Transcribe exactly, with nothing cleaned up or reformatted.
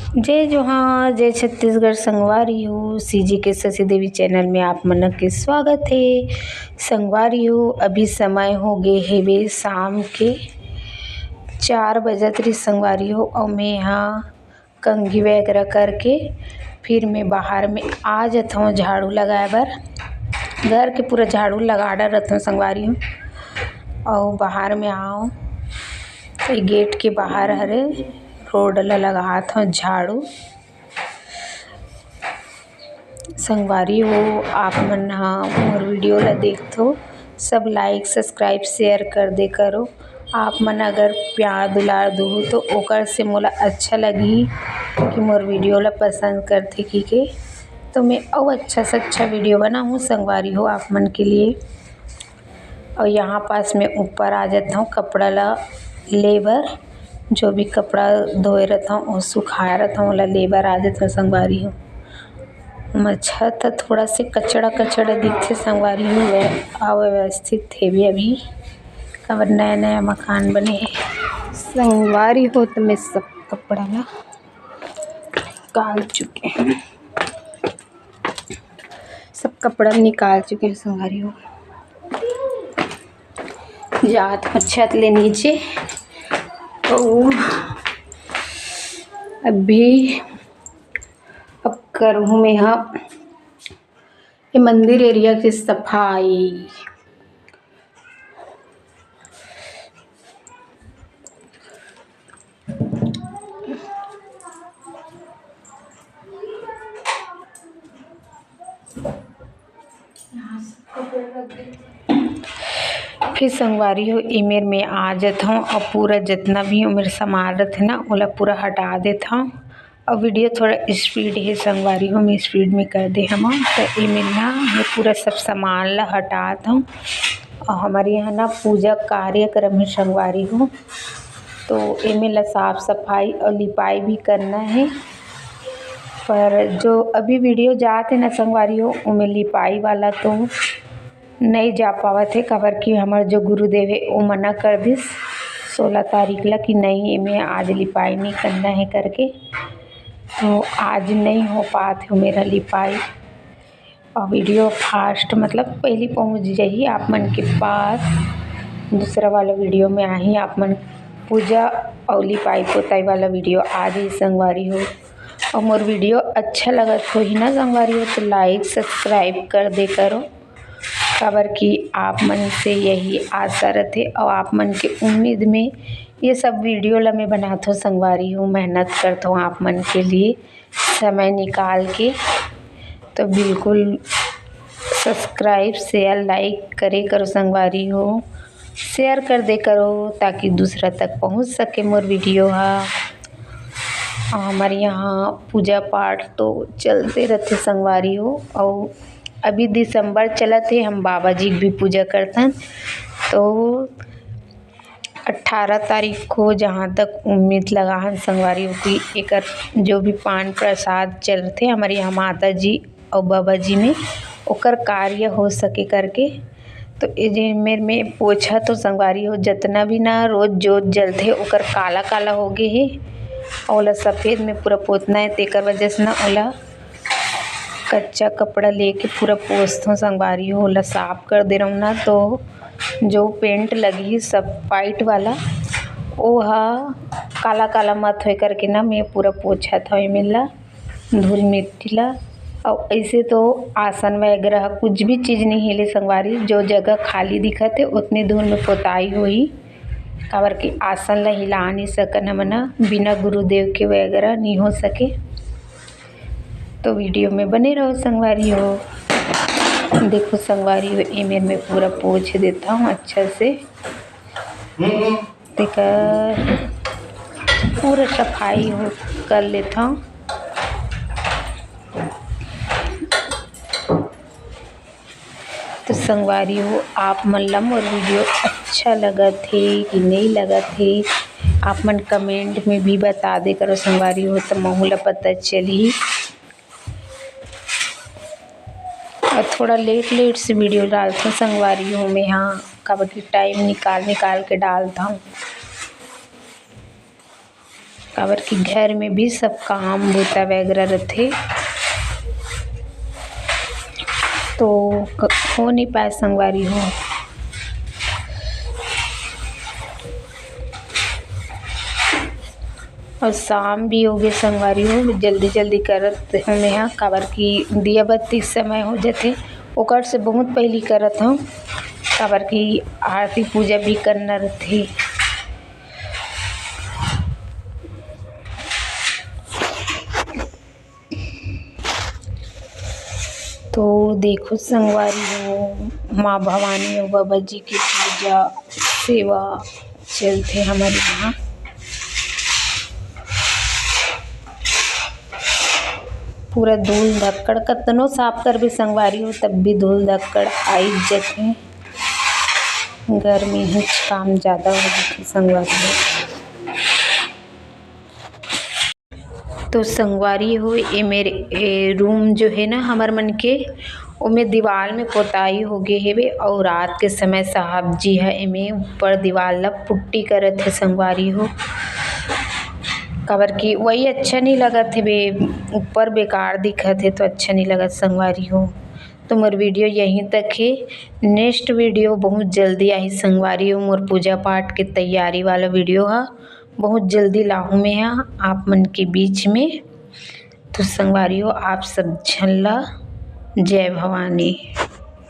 जय जोहार, जय छत्तीसगढ़ संगवारी हो। सीजी के शशि देवी चैनल में आप मन के स्वागत हे। संगवारी हो, अभी समय हो गे हेवे शाम के चार बजत रही संगवारी हो, अउ मैं हा कंघी वगैरह करके फिर मैं बाहर में आ जात हूँ झाड़ू लगाए बर। घर के पूरा झाड़ू लगा डारत हूँ संगवारी हो, अउ बाहर में आओ, ये गेट के बाहर हरे रोड ला लगात हूँ झाड़ू। संगवारी हो, आप मन ह मोर वीडियो ला देखथो, सब like, subscribe, share कर दे करो। आप मन अगर प्यार दुलार दूहू तो ओकर से मोला अच्छा लगही कि मोर वीडियो ला पसंद करथे कि के, तो मैं अउ अच्छा से अच्छा वीडियो बनाहूँ संगवारी हो आप मन के लिए। अउ यहाँ पास में ऊपर आ जात हूँ कपड़ा ला ले बर, जो भी कपड़ा धोए रहत हूँ, वो सुखाए रहत हूँ, ओला ले बर आ जात हूँ संगवारी हो। हमर छत ह थोड़ा से कचड़ा कचड़ा दिखथे संगवारी हो, अव्यवस्थित हेवे अभी, काबर नया नया मकान बने हे। संगवारी हो, तो मैं सब कपड़ा ला निकाल चुके हूँ, सब कपड़ा निकाल चुके हूँ संगवारी हो। जात हूँ छत ले नीचे, तो अभी अब करहूँ मैं हा ये मंदिर एरिया की सफाई। फिर संगवारी हो, एमेर में आ जात हूँ अउ पूरा जितना भी ओमेर सामान रहथे ना, ओला पूरा हटा देत हूँ। अउ वीडियो थोड़ा स्पीड हे संगवारी हो, मैं स्पीड में कर दे हमा, तो एमेर ना मैं पूरा सब सामान ला हटात हूँ। अउ हमारे यहाँ ना पूजा कार्यक्रम हे संगवारी हो, तो एमेर ला साफ सफाई अउ लिपाई भी करना हे। पर जो अभी वीडियो जात हे ना संगवारी हो, ओमे लिपाई वाला तो नइ जा पावत हे, काबर कि हमर जो गुरुदेव हे, वो मना कर दिस सोलह तारीख ला कि नहीं, एमे आज लिपाई नहीं करना हे करके, तो आज नहीं हो पात हे मेरा लिपाई। और वीडियो फास्ट, मतलब, पहली पहुँच जाही आप मन के पास। दूसरा वाला वीडियो में आही आप मन पूजा और लिपाई पोताई वाला वीडियो आ जाही संगवारी हो। और मोर वीडियो अच्छा लगत होही ना संगवारी हो, तो लाइक सब्सक्राइब कर दे करो, काबर कि आप मन से यही आशा रथे और आप मन के उम्मीद में ये सब वीडियो ला मैं बनाथों संगवारी हो, मेहनत करथों आप मन के लिए समय निकाल के। तो बिल्कुल सब्सक्राइब, शेयर, लाइक करे करो संगवारी हो, शेयर कर दे करो ताकि दूसरा तक पहुँच सके मोर वीडियो हा। और हमारे यहाँ पूजा पाठ तो चलते रहते संगवारी हो, और अभी दिसंबर चलत हे, हम बाबा जी के भी पूजा करथन। तो अट्ठारह तारीख को जहाँ तक उम्मीद लगा हन संगवारी हो कि एकर जो भी पान प्रसाद चलथे हमारे यहाँ माता जी और बाबा जी में, ओकर कार्य हो सके करके। तो ये जे मेर में पोछा तो संगवारी हो, जितना भी ना रोज जोत जलथे ओकर काला काला हो गे हे, और ओला सफेद में पूरा पोतना है, तेकर वजह से ना ओला कच्चा कपड़ा लेके पूरा पोंछथों संगवारी हो, ओला साफ कर दे रहूँ ना, तो जो पेंट लगही सब वाइट वाला, ओ ह काला काला मत होए करके ना मैं पूरा पोंछत हवं एमेर ला, धूल मिट्टी ला। अउ ऐसे तो आसन वगैरह कुछ भी चीज़ नहीं हिले संगवारी, जो जगह खाली दिखत हे उतनी दूर में पोताई होही, काबर कि आसन ला हिला नहीं सकन हमन ह, बिना गुरुदेव के वगैरह नहीं हो सके। तो वीडियो में बने रहो संगवारी हो। देखो संगवारी हो, एमेर में पूरा पोंछ देता हूँ अच्छा से। तेकर पूरा सफाई हो कर लेता हूँ। तो संगवारी हो, आप मन ला मोर वीडियो अच्छा लगत हे कि नहीं लगत हे, आप मन कमेंट में भी बता दे करो संगवारी हो, तो महू ला पता चलही। और थोड़ा लेट लेट से वीडियो डालथों संगवारी हो मैं, हाँ, काबर कि टाइम निकाल निकाल के डालथों। काबर कि घर में भी सब काम बूता वगैरह रथे, तो क-, हो नहीं पाए संगवारी हो। और शाम भी हो गए संगवारी हो, जल्दी जल्दी करत हूँ मैं हा, काबर कि दिया बत्ती समय हो जथे, ओकर से बहुत पहली करत हूँ, काबर कि आरती पूजा भी करना रथे। तो देखो संगवारी हो, माँ भवानी और बाबा जी की पूजा सेवा चलथे हमर यहाँ। पूरा धूल धक्कड़, कतनो साफ करबे संगवारी हो, तब भी धूल धक्कड़ आई जथे। गर्मी हे, काम ज़्यादा हो जथे संगवारी हो। तो संगवारी हो, ये मेरे, ये रूम जो है ना हमर मन के, ओमे दीवार में पोताई हो गए हेवे, और रात के समय साहब जी ह एमे ऊपर दीवार ला पुट्टी करत हे संगवारी हो, काबर कि वही अच्छा नहीं लगत हेवे, ऊपर बेकार दिखत हे तो अच्छा नहीं लगत संगवारी हो। तो मोर वीडियो यहीं तक हे। नेक्स्ट वीडियो बहुत जल्दी आही संगवारी हो, मोर पूजा पाठ के तैयारी वाला वीडियो ह बहुत जल्दी लाहूँ मैं ह आप मन के बीच में। तो संगवारी हो, आप सब झन ला जय भवानी।